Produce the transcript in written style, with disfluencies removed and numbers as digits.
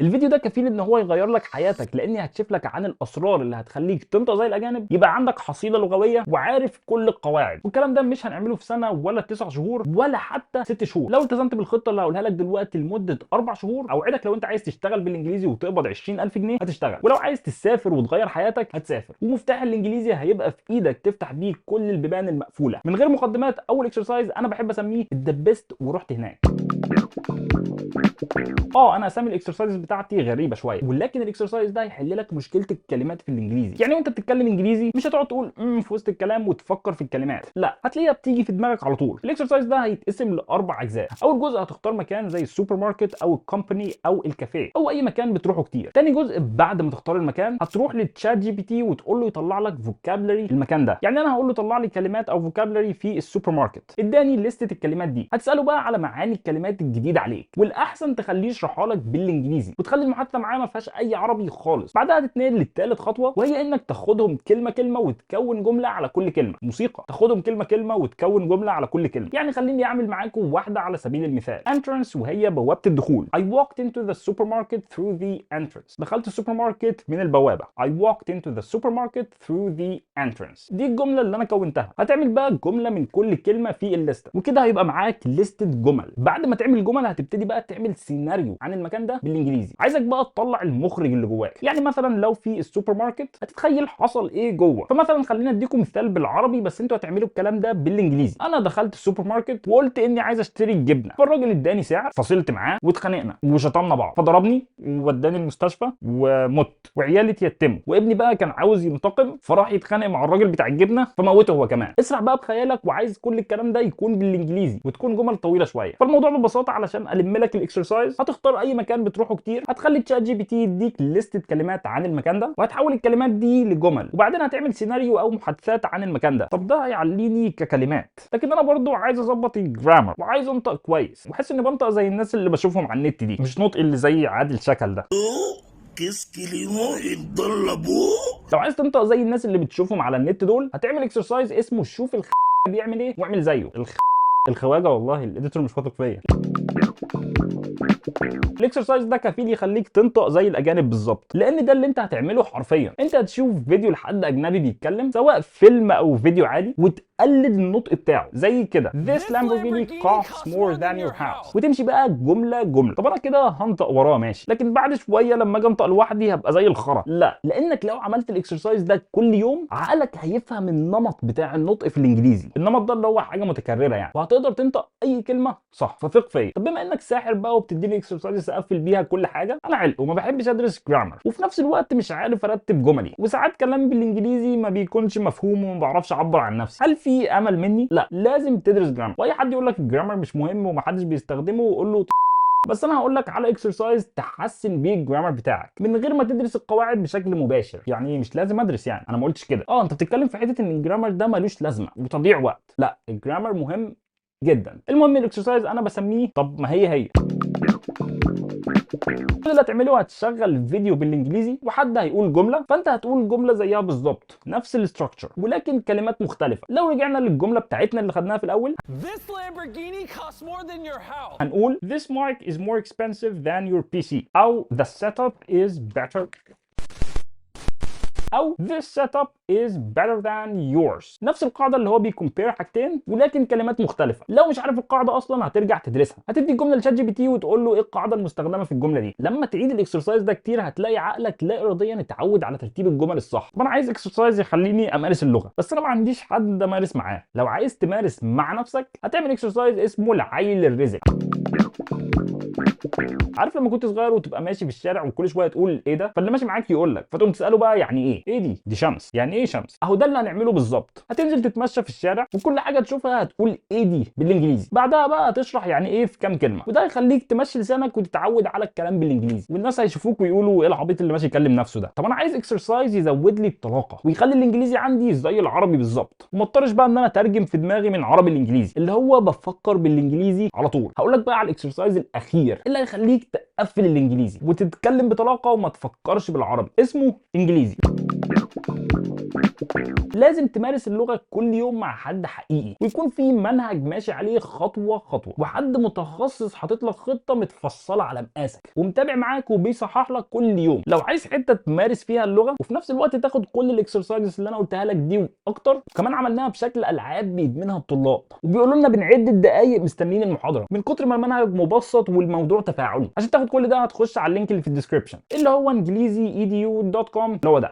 الفيديو ده كفيل ان هو يغير لك حياتك، لاني هكشف لك عن الاسرار اللي هتخليك تنطق زي الاجانب، يبقى عندك حصيله لغوية وعارف كل القواعد. والكلام ده مش هنعمله في سنة ولا 9 شهور ولا حتى 6 شهور. لو التزمت بالخطة اللي هقولها لك دلوقتي لمدة 4 شهور، اوعدك لو انت عايز تشتغل بالانجليزي وتقبض 20,000 جنيه هتشتغل، ولو عايز تسافر وتغير حياتك هتسافر، ومفتاح الانجليزي هيبقى في ايدك تفتح بيه كل البيبان المقفوله. من غير مقدمات، اول exercise انا بحب اسميه اتدبست ورحت هناك. انا اسامي ال exercises بتاعتي غريبة شويه، ولكن ال exercise ده هيحل لك مشكلة الكلمات في الانجليزي. يعني وانت بتتكلم انجليزي مش هتقعد تقول في وسط الكلام وتفكر في الكلمات، لا، هتلاقيها بتيجي في دماغك على طول. ال exercise ده هيتقسم لاربع اجزاء. اول جزء هتختار مكان زي السوبر ماركت او ال company او الكافيه او اي مكان بتروحه كتير. تاني جزء، بعد ما تختار المكان هتروح لل ChatGPT وتقول له يطلع لك vocabulary المكان ده. يعني انا هقول له طلع لي كلمات او vocabulary في السوبر ماركت. اداني لستة الكلمات دي. هتساله بقى على معاني الكلمات الجديدة عليك، والاحسن تخليه يشرحها لك بالانجليزي وتخلي المحادثة معاه ما فيهاش اي عربي خالص. بعدها هتتنقل للثالث خطوه، وهي انك تاخدهم كلمة كلمة وتكون جملة على كل كلمه. موسيقى. تاخدهم كلمة كلمة وتكون جملة على كل كلمه. يعني خليني اعمل معاكم واحدة على سبيل المثال. entrance وهي بوابه الدخول. I walked into the supermarket through the entrance. دخلت السوبر ماركت من البوابه. I walked into the supermarket through the entrance. دي الجملة اللي انا كونتها. هتعمل بقى جملة من كل كلمة في الليسته، وكده هيبقى معاك لستة جمل. بعد ما تعمل جمل هتبتدي بقى تعمل سيناريو عن المكان ده بالانجليزي. عايزك بقى تطلع المخرج اللي جواك. يعني مثلا لو في السوبر ماركت هتتخيل حصل ايه جوه. فمثلا خلينا اديكم مثال بالعربي، بس انتوا هتعملوا الكلام ده بالانجليزي. انا دخلت السوبر ماركت وقلت اني عايز اشتري الجبنه، فالراجل اداني سعر، فصلت معاه واتخانقنا وشتمنا بعض، فضربني ووداني المستشفى ومت وعيالي اتيتموا، وابني بقى كان عاوز ينتقم فراح يتخانق مع الراجل بتاع الجبنة فموته هو كمان. اسرح بقى بخيالك، وعايز كل الكلام ده يكون بالانجليزي وتكون جمل طويلة شويه. فالموضوع ببساطه، علشان الم لك ال exercise، هتختار اي مكان بتروحه كتير، هتخلي ChatGPT يديك لستة كلمات عن المكان ده، وهتحول الكلمات دي لجمل، وبعدين هتعمل سيناريو او محادثات عن المكان ده. طب ده هيعليني ككلمات، لكن انا برضو عايز اظبط ال grammar وعايز انطق كويس واحس اني بنطق زي الناس اللي بشوفهم على النت دي، مش نطق اللي زي عادل شكل ده. Qu'est-ce qu'il est il là-bas؟ لو عايز تنطق زي الناس اللي بتشوفهم على النت دول، هتعمل exercise اسمه شوف الخ بيعمل ايه واعمل زيه. الخواجه، والله ال editor مش واثق فيا. ال exercise ده كفيل يخليك تنطق زي الاجانب بالظبط، لان ده اللي انت هتعمله حرفيا. انت هتشوف فيديو لحد اجنبي بيتكلم، سواء فيلم او فيديو عادي، وتقلد النطق بتاعه زي كده: This Lamborghini costs more than your house. وتمشي بقى جملة جمله. طب انا كده هنطق وراه ماشي، لكن بعد شوية لما اجي انطق لوحدي هبقى زي الخرا. لا، لانك لو عملت ال exercise ده كل يوم عقلك هيفهم النمط بتاع النطق في الانجليزي. النمط ده اللي هو حاجة متكررة يعني، وهتقدر تنطق اي كلمة صح. فثق فيا. طب بما انك ساحر بقى وبتديني exercise اقفل بيها كل حاجه، انا علق وما بحبش ادرس grammar، وفي نفس الوقت مش عارف ارتب جملي، وساعات كلامي بالانجليزي ما بيكونش مفهوم وما بعرفش اعبر عن نفسي، هل في امل مني؟ لا، لازم تدرس grammar. واي حد يقول لك ال grammar مش مهم ومحدش بيستخدمه قول له. بس انا هقول لك على exercise تحسن بيه ال grammar بتاعك من غير ما تدرس القواعد بشكل مباشر. يعني مش لازم ادرس؟ يعني انا ما قلتش كده. انت بتتكلم في حتة ان ال grammar ده ملوش لازمه وتضييع وقت. لا، ال grammar مهم جدا. المهم ال exercise انا بسميه طب ما هي هي. كل اللي هتعمله هتشغل فيديو بالانجليزي وحد هيقول جمله، فانت هتقول جملة زيها بالظبط، نفس ال structure ولكن كلمات مختلفه. لو رجعنا للجملة بتاعتنا اللي خدناها في الاول، This Lamborghini costs more than your house. هنقول this mic is more expensive than your PC، او the setup is better، او this setup is better than yours. نفس القاعدة اللي هو بي compare حاجتين ولكن كلمات مختلفه. لو مش عارف القاعدة اصلا هترجع تدرسها، هتدي الجملة ل ChatGPT وتقول له ايه القاعدة المستخدمة في الجملة دي. لما تعيد ال exercise ده كتير هتلاقي عقلك لا اراديا اتعود على ترتيب الجمل الصح. طب انا عايز exercise يخليني امارس اللغه، بس انا ما عنديش حد امارس معاه. لو عايز تمارس مع نفسك هتعمل exercise اسمه العيل الرزل. عارف لما كنت صغير وتبقى ماشي في الشارع وكل شوية تقول ايه ده، فاللي ماشي معاك يقول لك، فتقوم تساله بقى يعني ايه؟ ايه دي؟ دي شمس. يعني ايه شمس؟ اهو ده اللي هنعمله بالظبط. هتنزل تتمشى في الشارع وكل حاجة تشوفها هتقول ايه دي بالانجليزي، بعدها بقى هتشرح يعني ايه في كام كلمه، وده هيخليك تمشي لسانك وتتعود على الكلام بالانجليزي، والناس هيشوفوك ويقولوا ايه العبيط اللي ماشي يكلم نفسه ده. طب انا عايز exercise يزود لي الطلاقه ويخلي الانجليزي عندي زي العربي بالظبط، وما اضطرش بقى ان انا اترجم في دماغي من عربي الانجليزي، اللي هو بفكر بالانجليزي على طول. هقول لك بقى على ال exercise الاخير اللي هيخليك تقفل الانجليزي وتتكلم بطلاقه وما تفكرش بالعربي، اسمه انجليزي. لازم تمارس اللغة كل يوم مع حد حقيقي، ويكون في منهج ماشي عليه خطوة خطوه، وحد متخصص حاطط لك خطه متفصلة على مقاسك ومتابع معاك وبيصحح لك كل يوم. لو عايز حتة تمارس فيها اللغة وفي نفس الوقت تاخد كل ال exercises اللي انا قلتها لك دي واكتر، كمان عملناها بشكل العاب بيدمنها الطلاب، وبيقولوا لنا بنعد الدقايق مستنيين المحاضرة من كتر ما المنهج مبسط والموضوع تفاعلي. عشان تاخد كل ده هتخش على ال link اللي في ال description اللي هو انجليزي edu.com اللي هو ده.